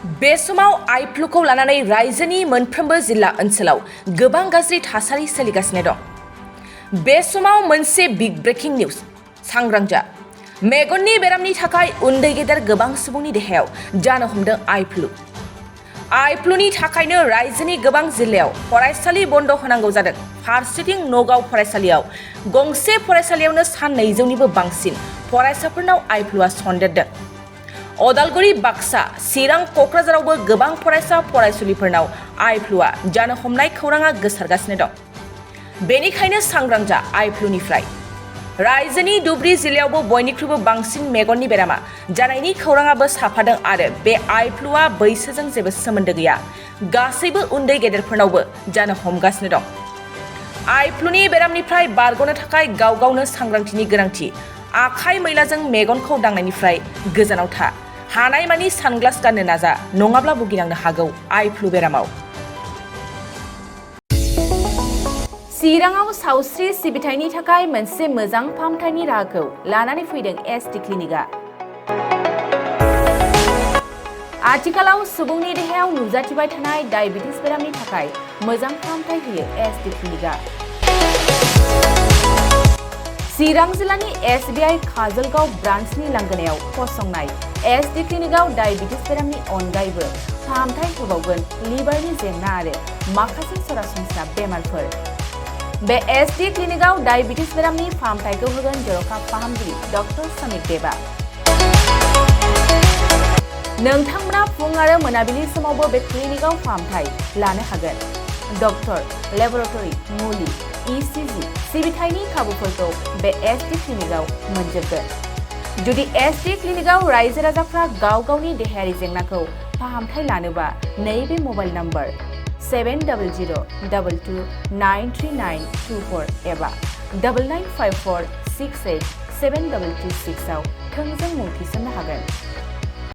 बे समाव आइफ्लुखौ लानानै रायजोनि मोनफ्रोमबो जिल्ला ओनसोलाव गोबां गाज्रि थासारि सोलिगासिनो दं। बे समाव मोनसे बिग ब्रेकिं निउज सांग्रां जा। मेगननि बेरामनि थाखाय उन्दै गेदेर गोबां सुबुंनि देहायाव जानो हमदों आइफ्लु। आइफ्लुनि थाखायनो रायजोनि गोबां जिल्लायाव फरायसालि बन्द होनांगौ जादों। फारसेथिं नगाव फरायसालियाव गंसे फरायसालियावनो 200निबो बांसिन फरायसाफोरनाव आइफ्लुआ सन्देरदों। अदालगुरि, बाक्सा, चिरां, कक्राझारावबो गोबां फरायसा फरायसुलिफोरनाव आइफ्लुआ जानो हमनाय खौराङा गोसारगासिनो दं। बेनिखायनो सांग्रां जा आइफ्लुनिफ्राय। रायजोनि धुबरी जिल्लायावबो बयनिख्रुइबो बांसिन मेगननि बेरामा जानायनि खौराङाबो साफादों आरो बे आइफ्लुआ बैसोजों जेबो सोमोन्दो गैया। गासैबो उन्दै गेदेरफोरनावबो जानो हमगासिनो दं। आइफ्लुनि बेरामनिफ्राय बारग'नो थाखाय गाव गावनो सांग्रांथिनि गोनांथि। आखाइ मैलाजों मेगनखौ दांनायनिफ्राय गोजानाव था। हानायमानि सानग्लास गाननो नाजा, नङाब्ला भुगिनांनो हागौ आइफ्लु बेरामाव। चिराङाव सावस्रि सिबिथायनि थाखाय मोनसे मोजां फाहामथायनि राहाखौ लानानै फैदों एसटि क्लिनिकआ। आथिखालाव सुबुंनि देहायाव नुजाथिबाय थानाय डायबिटिस बेरामनि थाखाय मोजां फाहामथाय होयो एसटि क्लिनिकआ। चिरां जिल्लानि SBI काजलगाव ब्रान्चनि लांगोनायाव फसंनाय एसटि क्लिनिकआव डायबिटिस बेरामनि अनगायैबो फाहामथाय होबावगोन लिभारनि जेंना आरो माखासे सरासनस्रा बेमारफोर। बे एसटि क्लिनिकआव डायबिटिस बेरामनि फाहामथायखौ होगोन जर'खा फाहामगिरि डक्टर समिक देबा। नोंथांमोना फुं आरो मोनाबिलि समावबो बे क्लिनिकआव फाहामथाय लानो हागोन। डक्टर, लेबरेटरि, मुलि, ECG सिबिथायनि खाबुफोरखौ बे एसटि क्लिनिकआव मोनजोबगोन। जुदि एसटि क्लिनिकआव रायजो राजाफ्रा गाव गावनि देहायारि जेंनाखौ फाहामथाय लानोबा नैबे मबाइल नम्बर 7002293924 एबा 9954687226 आव थोंजों मुं थिसननो हागोन।